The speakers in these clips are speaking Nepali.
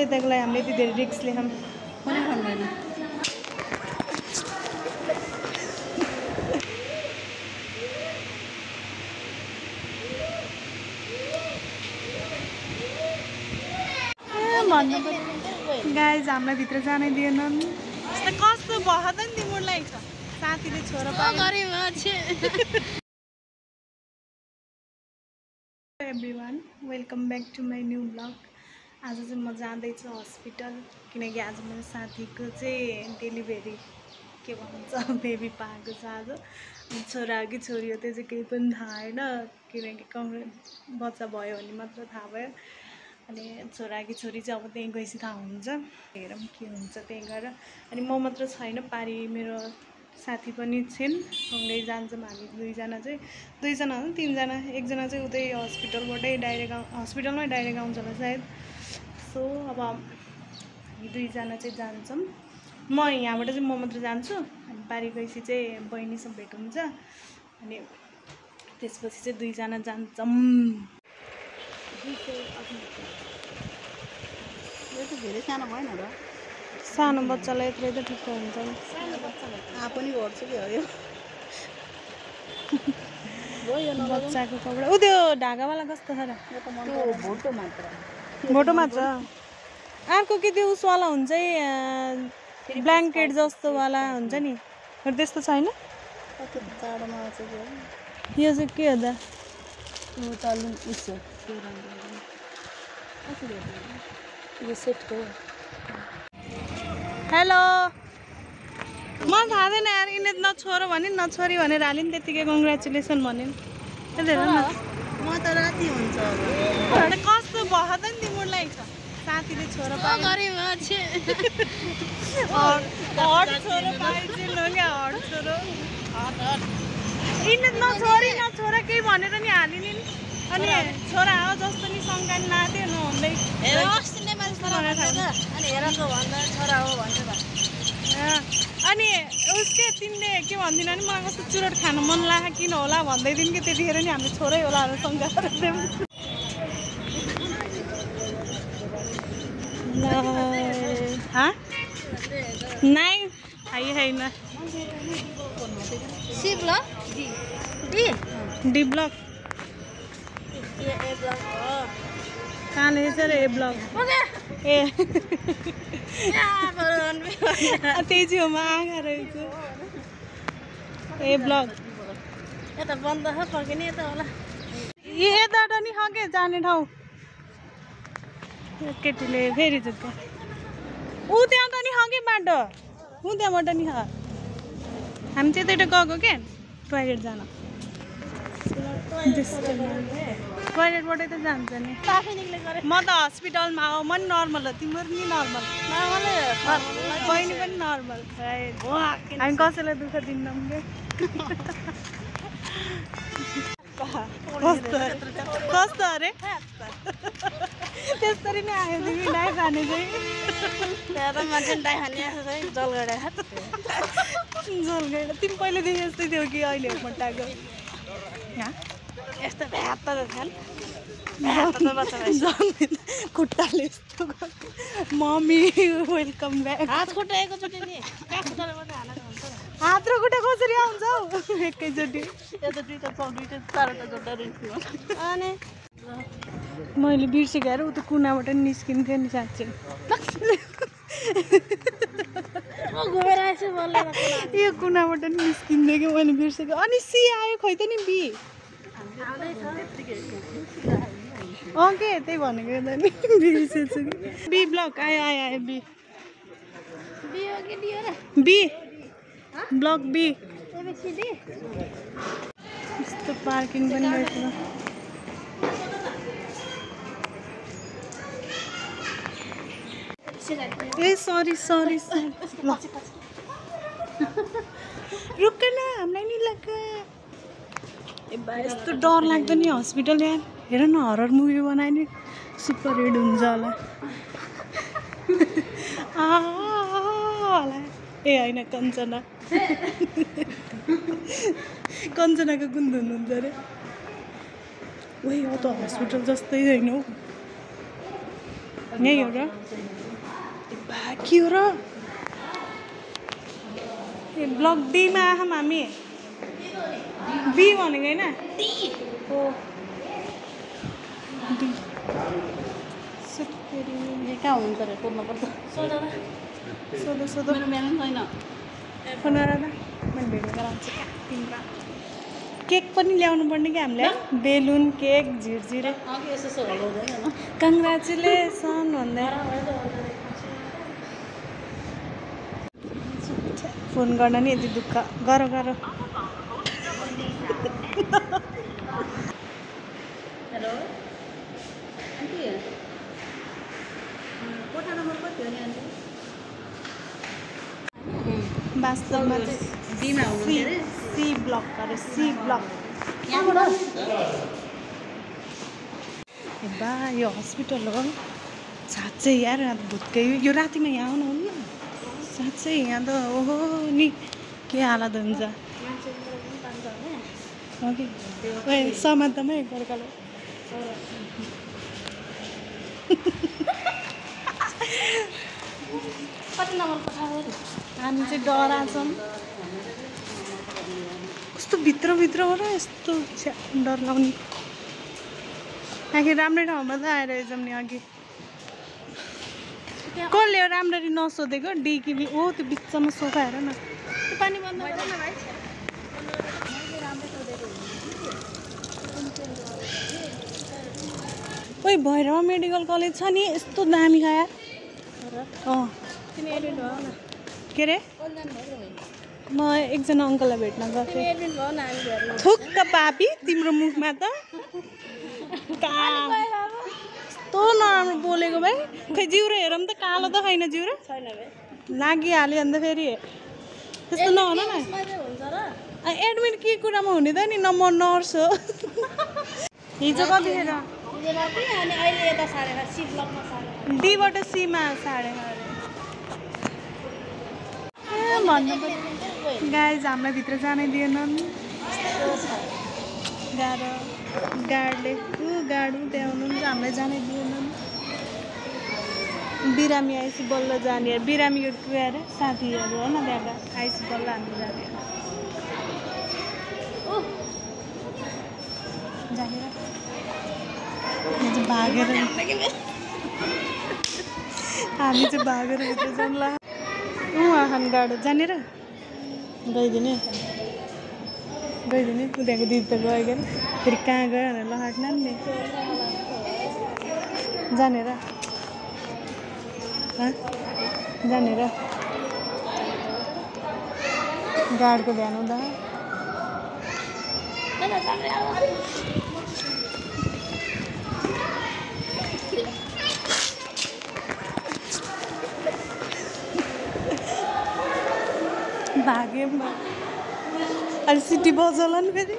यताको लागि हामीले यति धेरै रिस्क लिएछौँ कुनै भन्दैन गाइज हामीलाई भित्र जानै दिएनन् कस्तो भएन नि तिमीलाई साथीले छोरा everyone welcome back to my new vlog. आज चाहिँ म जाँदैछु हस्पिटल किनकि आज मेरो साथीको चाहिँ डेलिभरी के भन्छ बेबी पाएको छ। आज छोरा कि छोरी हो त्यो चाहिँ केही पनि थाहा होइन किनकि बच्चा भयो भने मात्र थाहा भयो। अनि छोरा कि छोरी चाहिँ अब त्यहीँ गएपछि थाहा हुन्छ, हेरौँ के हुन्छ त्यहीँ गएर। अनि म मात्र छैन, पारी मेरो साथी पनि छिन्, सँगै जान्छौँ हामी दुईजना चाहिँ। दुईजना हो तिनजना, एकजना चाहिँ उतै हस्पिटलबाटै डाइरेक्ट हस्पिटलमै डाइरेक्ट आउँछ होला सायद। सो अब हामी दुईजना चाहिँ जान्छौँ। म यहाँबाट चाहिँ म मात्र जान्छु, अनि पारी गएपछि चाहिँ बहिनीसँग भेट हुन्छ। अनि त्यसपछि चाहिँ दुईजना जान्छौँ। धेरै सानो भएन र सानो बच्चालाई यत्रै त ठिक्क हुन्छ। पनि गर्छु कि हो बच्चाको कपडा ऊ त्यो ढाकावाला कस्तो छ र? भोटो मात्र भोटो मात्र। अर्को कि त्यो उसवाला हुन्छ है ब्ल्याङ्केट जस्तोवाला हुन्छ नि, त्यस्तो छैन? चाडोमा यो चाहिँ के हो त? यो सेटको हेलो, म थाहा छैन यार, यिनले न छोरो भने न छोरी भनेर हाल्यो नि, त्यतिकै कङ्ग्रेचुलेसन भन्यो नि। म त राति हुन्छ कस्तो भएन नि तिमीलाई साथीले छोरा यिनले न छोरी न छोरा केही भनेर नि हाल्यो नि। अनि छोरा हो जस्तो नि शङ्का नि लाग्यो नहुँदै अनि उसके तिमीले के भन्दिन नि, मलाई कस्तो चुरोट खानु मन लाग्यो किन होला भन्दै थिइन् कि त्यतिखेर नि हामीले छोरै होला भनेर शङ्का गर्थ्यौँ। नाइ होइन सी ब्लक डी ब्लक कहाँ लेखेछ रे? ए ब्लक ए त्यही छेउमा आँखा रहेछ। ए ब्लक यता बन्द छ फर्किने यता होला। यताबाट नि के जाने ठाउँ केटीले फेरि जुत्छ ऊ त्यहाँ त नि कि बाटो ऊ त्यहाँबाट नि हामी चाहिँ त्यता गएको के टोइलेट जान। टोइलेटबाटै त जान्छ नि। म त हस्पिटलमा हो, म नि नर्मल हो, तिम्रो नि नर्मल, बहिनी पनि नर्मल। हामी कसैलाई दुःख दिन्नौँ कि कस्तो अरे त्यसरी नै आयो तिमी डाइ खाने चाहिँ। जलगढा तिमी पहिलेदेखि यस्तै थियो कि अहिले एकपल्टको यस्तो भ्याप त खाल खुट्टाले यस्तो मम्मी वेलकम ब्याक। हात खुट्टा एकैचोटि नि हात र खुट्टा कसरी आउँछ हौ एकैचोटि? यता दुईवटा चारवटा जोड्दा अनि मैले बिर्सेको हेर ऊ त कुनाबाट नि निस्किन्थ्यो नि साँच्चै। घुमेर आएछु यो कुनाबाट नि निस्किन्थ्यो कि मैले बिर्सेको। अनि सी आयो खै त नि बी के त्यही भनेको त नि बिर्सेछु कि। बी ब्लक आयो आयो आयो बी बी ब्लक बी। यस्तो पार्किङ पनि रहेछ। ए सरी सरी रुक न हामीलाई नि लाग्यो। ए बा यस्तो डर लाग्दो नि हस्पिटल यार, हेर न हरर मुभी बनायो नि सुपर हिट हुन्छ होला। ए होइन कञ्चना कञ्चनाको कुन धुन हुन्छ अरे? वही हो त हस्पिटल जस्तै होइन हौ। यही हो र बाँकी हो र ए ब्लक डीमा आयौँ हामी बी भनेको होइन हो डी कहाँ हुन्छ अरे सोध्नुपर्छ सोधो सोधो मेरो बिहान छैन फोन गर न मैले भिडियो गराउँछु क्या तिम्रो केक पनि ल्याउनु पर्ने कि हामीले बेलुन केक झिरझिरे अघि यसो हल्लाउँदैन न कङ्ग्रेचुलेसन भन्दै फोन गर्न नि यति दुःख गर गर हेलो आन्टी कोठा नम्बर कति हो नि आन्टी वास्तवमा चाहिँ बीमा हुनुहुन्थ्यो अरे सी ब्लक अरे सी ब्लक यहाँबाट ए बा यो हस्पिटल हो साँच्चै यार भुत्कै यो रातिमा यहाँ आउनु हुन्न साँच्चै यहाँ त ओहो नि के हालत हुन्छ कि ओए समात्दामै एकअर्कालाई कति नम्बर कोठा हो हामी चाहिँ डराछौँ कस्तो भित्रभित्र हो र यस्तो डर लाउने आखिर राम्रै ठाउँमा त आएर जाउँ नि अघि कसले राम्ररी नसोधेको डी कि बी ओ त्यो बिचमा सोफा हेर न त्यो पानी बन्द गर न भाइ ओइ भैरवा मेडिकल कलेज छ नि यस्तो दामी खाया अँ तिमी एडमिट भयो न के अरे म एकजना अङ्कललाई भेट्न गएको थिएँ एडमिट भयो न हामी हेर्नु थुक्क पापी तिम्रो मुखमा त कस्तो नराम्रो बोलेको भाइ खै जिउरो हेरौँ त कालो त छैन जिउरो छैन बे लागिहाल्यो अन्त फेरि त्यस्तो नहुन न हुन्छ र एडमिट के कुरामा हुने त नि न म नर्स हो हिजो कतिखेर अनि अहिले यता साढे सी ब्लकमा साढे डीबाट सीमा साढे भन्नु गाइज हामीलाई भित्र जानै दिएनन् गाह्रो गार्डले गार्ड उठ्याउनु पनि हामीलाई जानै दिएनन् बिरामी आएपछि बल्ल जाने बिरामीको गएर साथीहरू हो न त्यहाँका आएपछि बल्ल हामी जाने जानेर भागेर हामी चाहिँ भागेर भित्र जाउँला आखान गाडो जानेर गइदिने त्यहाँको दिदी त गयो क्या फेरि कहाँ गयो भनेर लहाट्न नि जानेर जानेर गाडको ध्यान हुँदा भाग्यो अहिले सिटी बजाउला नि फेरि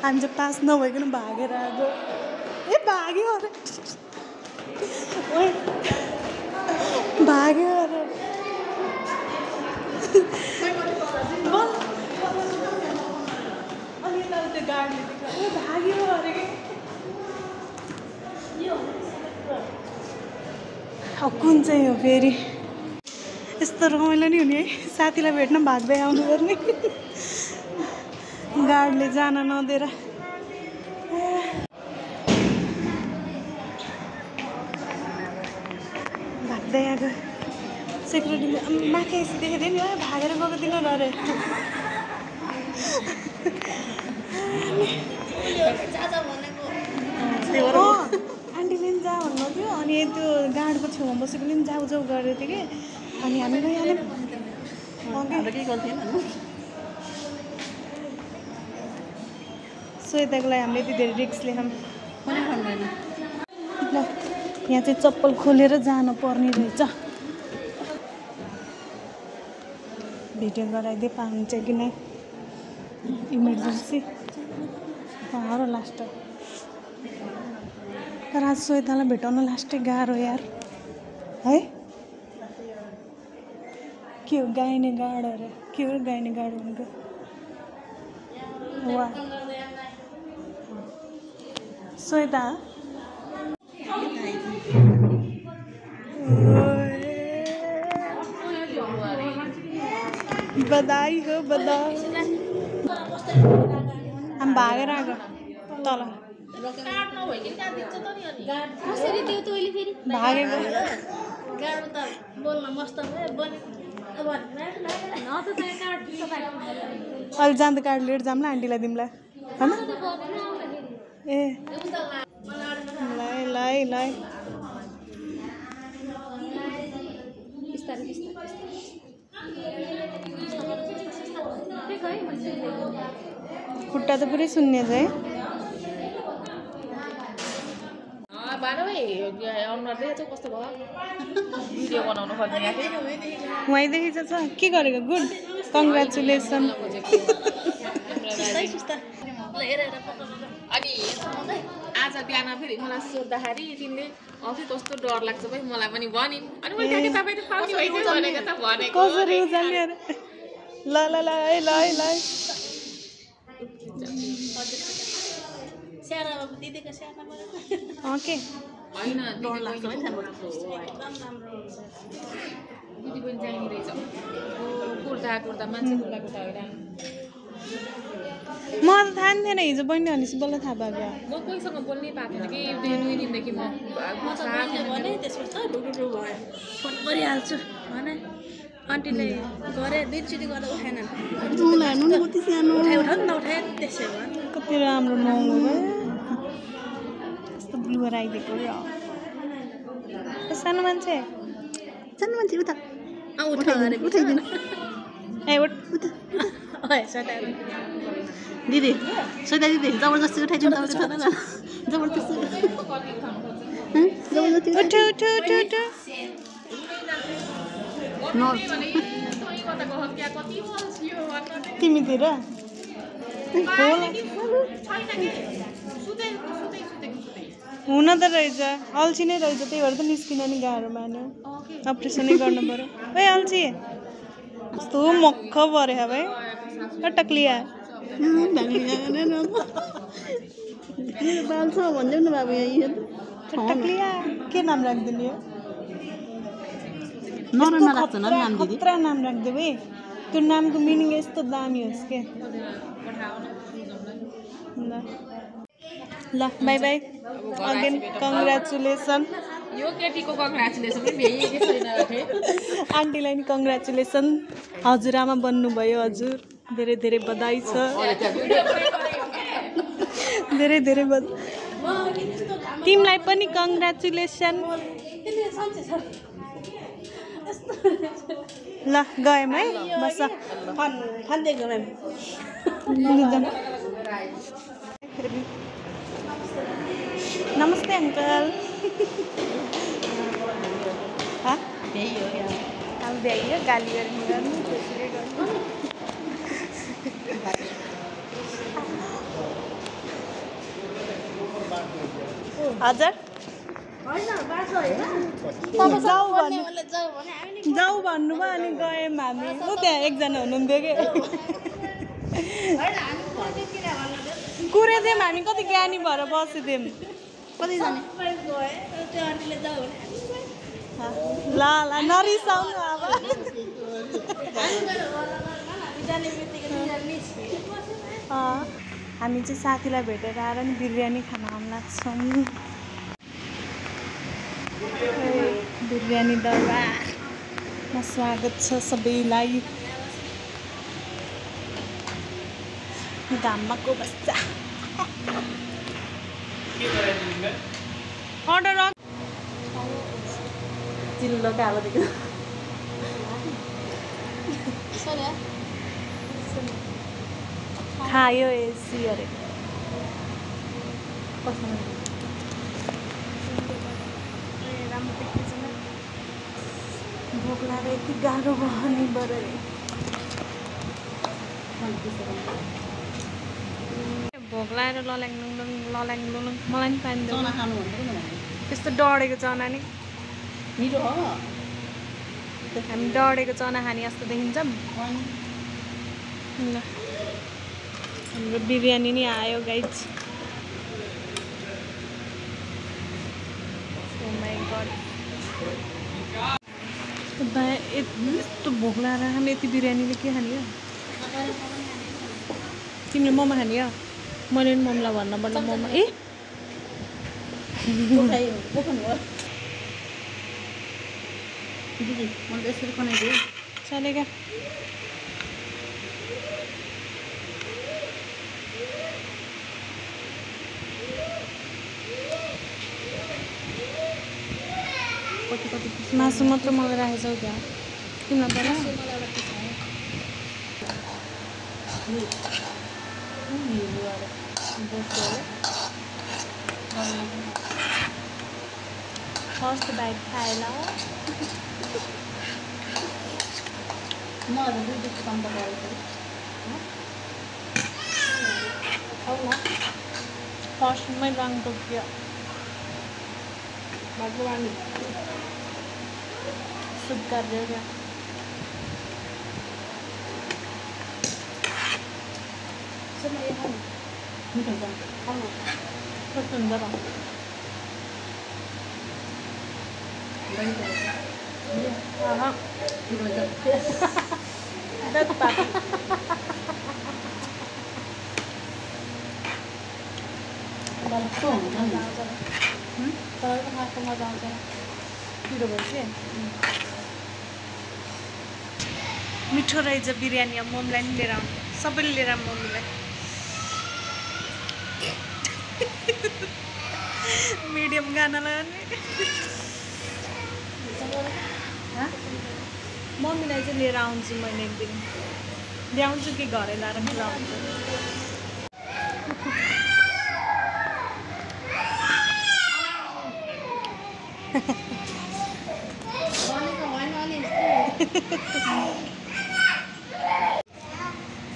हामी चाहिँ पास नभइकन भागेर आएको ए भाग्यो अरे भाग्यो अरे अनि यता त्यो गाडीले देखायो ए भाग्यो अरे कुन चाहिँ हो फेरि यस्तो रमाइलो नि हुने है साथीलाई भेट्न भाग्दै आउनुपर्ने गाडीले जान नदिएर भाग्दै आएको सेक्युरिटीले माथि आइस देखेको नि भागेर गएको दिन गरे आन्टीले पनि जा भन्नुहुन्थ्यो अनि त्यो गाडीको छेउमा बसेको पनि जाउ जाउ गरेको थियो कि अनि हामी गइहाल्यौँ श्वेताको लागि हामीले यति धेरै रिक्स लियौँ ल यहाँ चाहिँ चप्पल खोलेर जानु पर्ने रहेछ भिडियो गराइदिए पाउँछ कि नै इमर्जेन्सी गाह्रो लास्ट तर आज श्वेतालाई भेटाउन लास्टै गाह्रो यार है के हो गाइने गाडो अरे के हो गाइने गाडो भनेको वा श्वेता बधाई हो बधाई हामी भागेर आएको तल भागेको अहिले जाँदा कार्ड लिएर जाऊँ ल आन्टीलाई दिउँला होइन ए ल खुट्टा त पुरै सुन्ने चाहिँ वहीँदेखि छ के गरेको गुड कङ्ग्रेचुलेसन अनि आज बिहान फेरि मलाई सोद्धाखेरि तिमीले अझै कस्तो डर लाग्छ भाइ मलाई पनि भनिन् अनि मैले काकी तपाईले पाउने भइसक्यो भनेको त भनेको कसरी उचाल्ने ल ल ल है ल है ल दिदीको स्याहारमा ओके हैन डर लाग्छ भाइ दिदी पनि चाहिने रहेछ कुर्ता कुर्ता मान्छे कुर्ता कुर्ता हैन म त थाहा नि थिएन हिजो बहिनी भनेपछि बल्ल थाहा भएको म कोहीसँग बोल्नै पाएको थिएन कि दुई दिनदेखि म भने त्यसपछि त ढुकढुकु भयो फोन गरिहाल्छु भने आन्टीले गरे दुईचोटि गर्दा उठाएन उठाए नउठाए त्यसै भयो कति राम्रो महँगो भयो यस्तो ब्लुवर आइदिएको र सानो मान्छे उता उठाइदिनु ए उठ दिदी सोधा दिदी जबरजस्ती उठाइदिनु जबरजस्ती उठ उठ उठ उठ तिमीतिर हुन त रहेछ अल्छी नै रहेछ त्यही भएर त निस्किन नि गाह्रो मान्यो अपरेसनै गर्नु पर्यो ए अल्छी कस्तो मक्ख पऱ्यो भाइ टक्लिया भनिदेऊ न बाबु टक्लिया के नाम राखिदिने हो खतरा नाम राखिदेऊ है त्यो नामको मिनिङ यस्तो दामी होस् के ल बाई बाई अगेन कङ्ग्रेचुलेसन यो केटीको कङ्ग्रेचुलेसन पनि भ्याइएकै छैन राखे आन्टीलाई नि कङ्ग्रेचुलेसन हजुरआमा बन्नुभयो हजुर धेरै धेरै बधाई छ धेरै धेरै तिमीलाई पनि कङ्ग्रेचुलेसन ल गयौँ है बस नमस्ते अङ्कल अब भ्याइयो गाली गर्ने गर्नु त्यसरी गर्नु हजुर जाऊ भन्नुभयो अनि गयौँ हामी ऊ त्यहाँ एकजना हुनुहुन्थ्यो कि कुरे थियौँ हामी कति ज्ञानी भएर बसेथ्यौँ ल ल नरिसाउनु अब हामी चाहिँ साथीलाई भेटेर आएर नि बिरयानी खान आउन लाग्छौँ बिरयानी दरबारमा स्वागत छ सबैलाई घाममा को बस्छ अर्डर चिल्लो कालोदेखि खायो एसी अरे भोक लागेर यति गाह्रो भयो नि बरु भोक लागेर लल्याङलुङ मलाई पनि पानी देऊ त्यस्तो डढेको चना नि मिठो हो हामी डढेको चना खाने जस्तो देखिन्छ ल हाम्रो बिरयानी नि आयो गाइज ओ माई गॉड यस्तो भोक लागेर खाने यति बिरयानीले के खाने हो तिमीले मोमो खाने हो मैले पनि मोमोलाई भन्नुपर्छ मोमो ए चलेगा मासु मात्र मलाई राखेछौ त्यहाँ तिमीलाई फर्स्ट बाइट खाएर फर्स्टमै रङ टोक्यो भगवान सुप कर देगा सुंदर हाँ दस पापी मजा आउँछ पिरो भएपछि मिठो रहेछ बिरयानी अब मोमलाई पनि लिएर आउनु सबैले लिएर आउनु मम्मीलाई मिडियम गाना लगाउने मम्मीलाई चाहिँ लिएर आउँछु मैले एक दिन ल्याउँछु कि घरै ल्याएर मिलाउँछु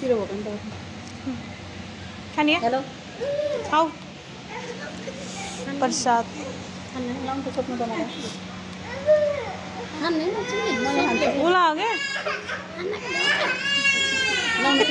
पिरो भएको नि त खाने हेलो खाऊ प्रसाद लाउनु त सोध्नु त मलाई खाने उला हो क्या लाउनु